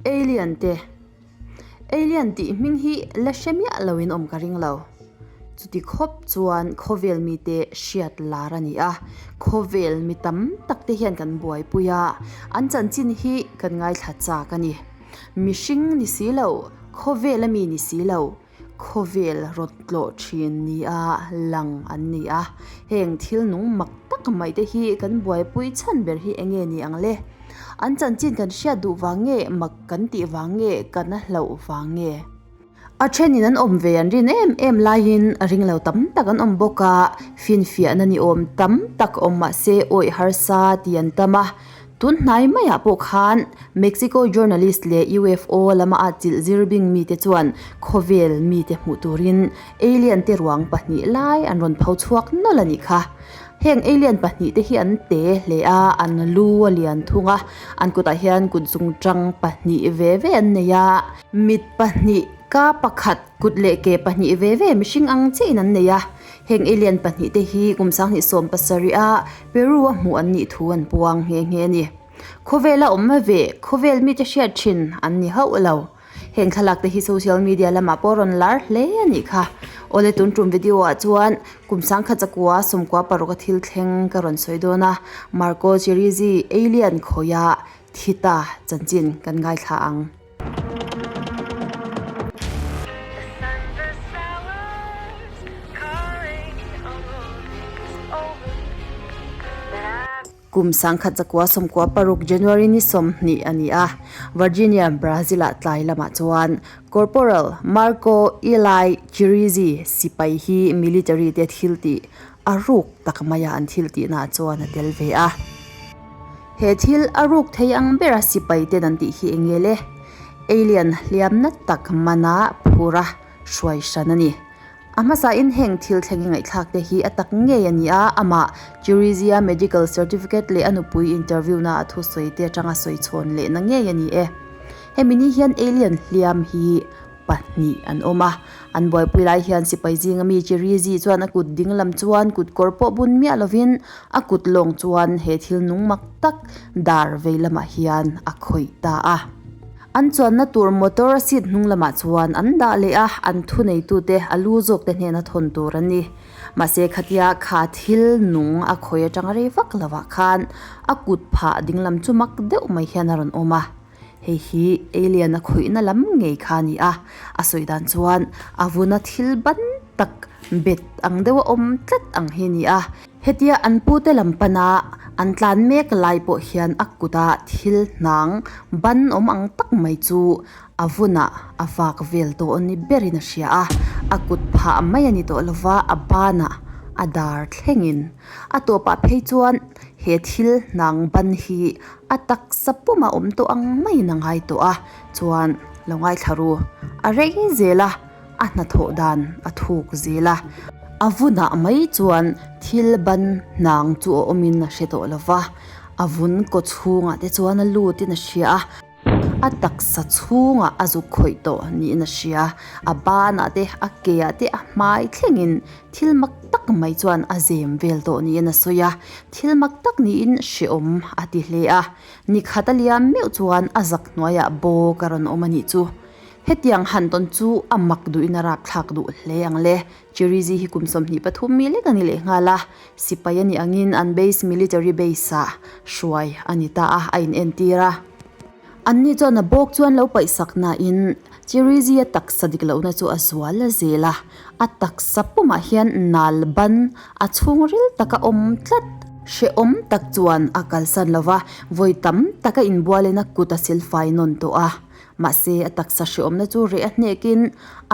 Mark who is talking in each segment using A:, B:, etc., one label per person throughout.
A: Alien te Alien tih hming hi la hre miah loin awm ka ring lo. Chuti khawp chuan khawvel mite hriat lar a ni a, khawvel mi tam tak te hian kan buaipui a, an chanchin hi kan ngaithla chak a ni. Mihring ni si lo, khawvel ami ni si lo, Khawvel rawt tlawh thin nia lang an ni a, heng thil nung mak tak mai te hi kan buaipui chhan ber hi enge ni ang le? An chanchin kan hriat duh vang nge mak kan tih vang nge kan hlauh vang nge? A thenin an awm ve an rin em em laiin a ring lo tam tak an awm bawk a, finfiahna ni awm tam tak awm mah se awih harsa tih an tam a, Tun hnai maiah pawh khan Mexico journalist leh UFO lama a chilh zir bing mite chuan khawvel mite hmuh turin alien te ruang pahnih lai an rawn pho chhuak nawlh a nih kha. Heng alien pahnih te hi an te hle a, an lu a lian thung a, an kutah hian kut zungtang pahnih ve ve an nei a, mit pahnih, ka pakhat, kut leh ke pahnih ve ve mihring ang chiahin an nei a. Heng alien pahnihte hi kum 2017 a Peru a hmuh an nih thu an puang nghe nghe a ni. Khawvela awm ve, khawvel mite hriat thin an ni hauh lo. Heng thlalak te hi social media lamah pawh rawn lar hle a nih kha. Awle tun tum video ah chuan kum 1996 a thil thleng ka rawn sawi dawn a, Marco Chirizzi alien khawia thi ta chanchin kan ngaithla ang. Kum 1996 January ni 20 a ni a, Virginia, Brazil-ah tlai lamah chuan Corporal Marco Eli Chirizzi sipai hi military te thil tih a ruk tak maia an thil tihnaah chuan a tel ve a. He thil a ruk thei ang bera sipai ten an tih hi eng nge le? Alien hliamna tak mana phura hruai hran a ni. A hmasain heng thil thleng i ngaihthlak te hi a tak ngei a ni a, amah Chirizia medical certificate leh a nupui interview na a thusawi te atanga sawi chhawn lehna ngei a ni e. Hemi ni hian alien hliam hi pahnih an awm a, an buaipui lai hian sipai zinga mi Cherizi chuan a kut ding lam chuan kut kawr pawh bun miah lovin a kut lawng chuan he thil nung mak tak dar vei lamah hian a khawih ta a. An chuanna tur motor a seat hnung lamah chuan an dah leh a, an thuneitute a lu zawkte hnena thawn tur a ni. Mahse khatia kha thil nung a khawih atanga rei vak lovah khan a kut phah ding lam chu mak deuh mai hian a rawn awm a. Hei hi alien a khawihna lam ngei kha a ni a, a sawi dan chuan a vuna thil ban tak bet ang deuha awm tlat ang hi a ni a. Hetia an pute lam pana an tlan mek lai pawh hian a kuta thil hnang ban awm ang tak mai chu a vunah a vak vel tawh ni berin a hria a, a kut phah mai a ni tawh lova a banah a dar thlengin a tawpah phei chuan he thil hnang ban hi A taksa puma awm tawh ang maiin a ngai tawh a, chuan lo ngaithla ru. A rei zel a, a hnathawh dan a thuk zel a. A vunah mai chuan thil ban hnang chu a awmin a hre tawh lo va, a vun kaw chhungah te chuan a lutin a hria a, a taksa chhungah a zuk khawih tawh niin a hria. A banah te, a keah te, a hmai thlengin Thil mak tak mai chuan a zem vel tawh niin a sawi a, thil mak tak niin hrehawm a ti hle a. Ni khat a liam meuh chuan a zak hnuaiah bawk a rawn awm a nih chu. Hetiang han tawn chu a mak duhin a rapthlak duh hle ang le. Chirizi hi kum 23 mi lek a ni lehnghal a, sipai a nih angin an base military base-ah hruai a ni ta a, a inentir a. Anni chuan a bawk chuan lo paihsak nain Chirizi-a taksa dik lohna chu a zual a zel a, a taksa pumah hian nal ban a chhungril taka awm tlat. Hrehawm tak chuan a kalsan lo va, vawi tam taka inbualin a kut a silfai nawn tawh a. Mahse, a taksa hrehawmna chu reh a hnekin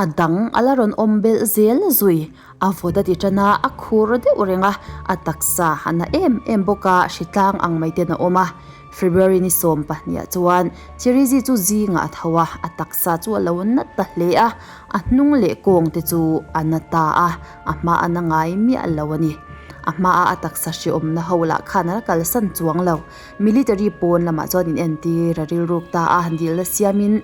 A: a dang a la rawn awm belh zel zui. A vawt a ti tan a, a khur deuh reng a, a taksa a na em em bawk a, hritlang ang mai ten a awm a. February ni 12 ah chuan Cherizi chu zingah a tho a, a taksa chu a lo na ta hle a, a hnung leh kawng te chu a na ta a, a hma a na ngai miah lo a ni. A hmaa a taksa hreawmna ho lah khan a la kalsan chuang lo. Military pawn lamah chuan inentir a rilruk ta a, dilna siamin.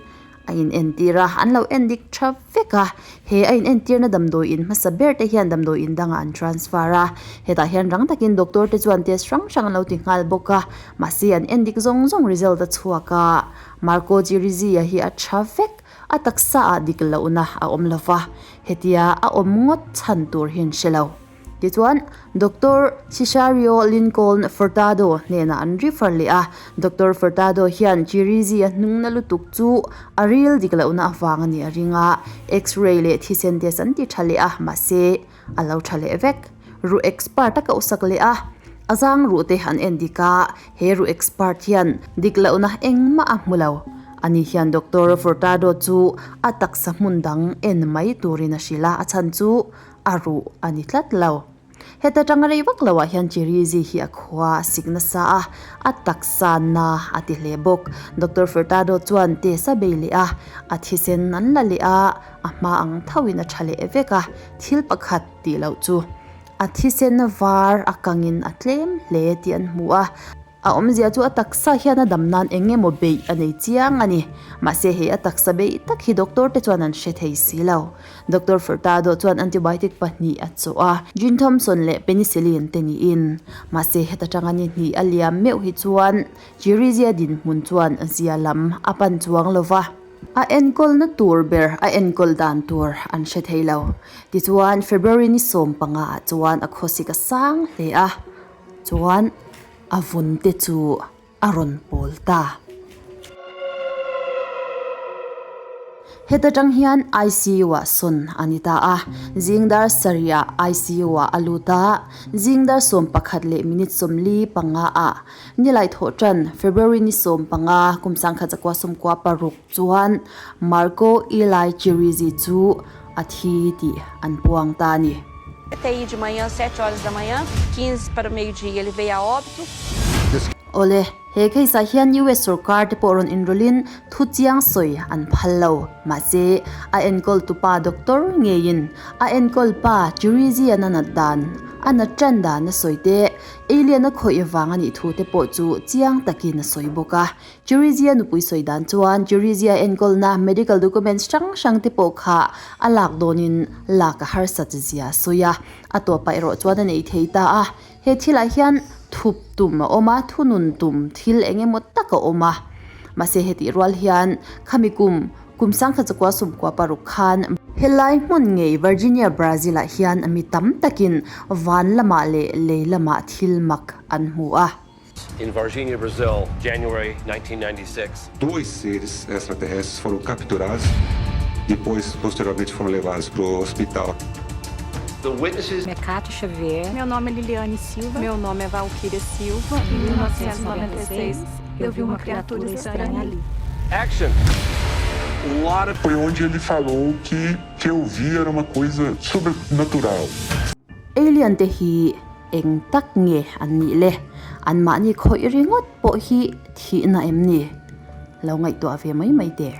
A: A inentir a, an lo endik tha vek a. He a inentirna damdawi in hmasa ber te hian damdawi in dangah an transfer a. Hetah hian rang takin doctor te chuan test hrang hrang an lo ti nghal bawk a. Mahse an endik zawng zawng result a chhuak a. Marco Chirizzi-a hi a tha vek. A taksa ah dik lohna a awm lo va, hetia a awm ngawt chhan tur hi an hre lo. Tichuan, Doctor Cesario Lincoln Furtado hnenah an refer leh a, Doctor Furtado hian Chirizzi-a hnungna lutuk chu a ril dik lohna avang a nih a ring a, X-ray leh thisen test an ti tha leh a, mahse, a lo tha leh vek. Ruh expert a kohsak leh a, a zang ruh te an en dik a, he ruh expert hian dik lohna engmah a hmu lo. Ani hian Doctor Furtado chu a taksa hmun dang en mai turin a hrilh a, a chhan chu a ruh a ni tlat lo. Heta tanga rei vak loah hian Chirizi hi a khua a sik nasa a, a taksa na a ti hle bawk. Doctor Furtado chuan test a bei leh a, a thisen an la leh a, a hma ang thoin a tha leh vek a, thil pakhat tih loh chu a thisen var a kangin a tlem hle tih an hmu a. A awmzia chu a taksa hian a dam nan eng emaw beih a nei chiang a ni. Mahse hei a taksa beih tak hi doctor te chuan an hre thei si lo. Doctor Furtado chuan antibiotic pahnih a chawh a, Jean Thompson leh penicillin te niin. Mahse heta tanga ni hnih a liam meuh hi chuan Chirizia dinhmun chuan zia lam a pan chuang lo va. A enkawlna tur ber a enkawl dan tur an hre thei lo. Tichuan February ni 15 ah chuan a khawsik a sang hle a. Chuan a vun te chu a rawn pawl ta. Heta tang hian ICU ah sawn a ni ta a, zing dar sarih ah ICU ah a lut a, zing dar 11 leh minute 45 ah nilai thawh tan February ni 15 kum 1996 chuan Marco Eli Chirizi chu a thi tih an puang ta a ni.
B: TI de manhã, sete horas da manhã, 15 para o meio dia ele veio a óbito.
A: Awle, he case ah hian US sorkar te pawh rawn inrawlhin thu chiang sawi an phal lo. Mahse, a enkawl tupa doctor ngeiin a enkawl pa Chirizian a nat dan, a nat tan dan a sawi te, alien a khawih vang a nih thu te pawh chu chiang takin a sawi bawk a. Chirizia nupui sawi dan chuan Chirizia enkawlna medical documents hrang hrang te pawh kha a lak dawnin lak a harsat zia a sawi a, a tawpah erawh chuan a nei thei ta a. He thilah hian thup tum a awm a, thunun tum thil eng emaw tak a awm a. Mahse hetih rual hian khami kum, kum 1996 khan, helai hmun ngei Virginia, Brazil ah hian mi tam takin van lamah leh lei lamah thil mak an hmu a.
C: In Varginha, Brazil, January 1996.
D: Dois seres extraterrestres foram capturados, depois posteriormente foram levados para o hospital.
C: The witnesses.
E: Meu Cátia Xavier.
B: Meu nome é Liliane Silva.
E: Meu nome é Valquíria Silva.
B: Em 1996, eu vi uma criatura estranha ali.
C: Action!
D: Lot of. Foi onde ele falou que que eu vi era uma coisa sobrenatural.
A: Alien te hi Eng tak nge an nih le? Anmahni khawih ringawt pawh hi thihna em ni? Lo ngaihtuah ve mai mai teh.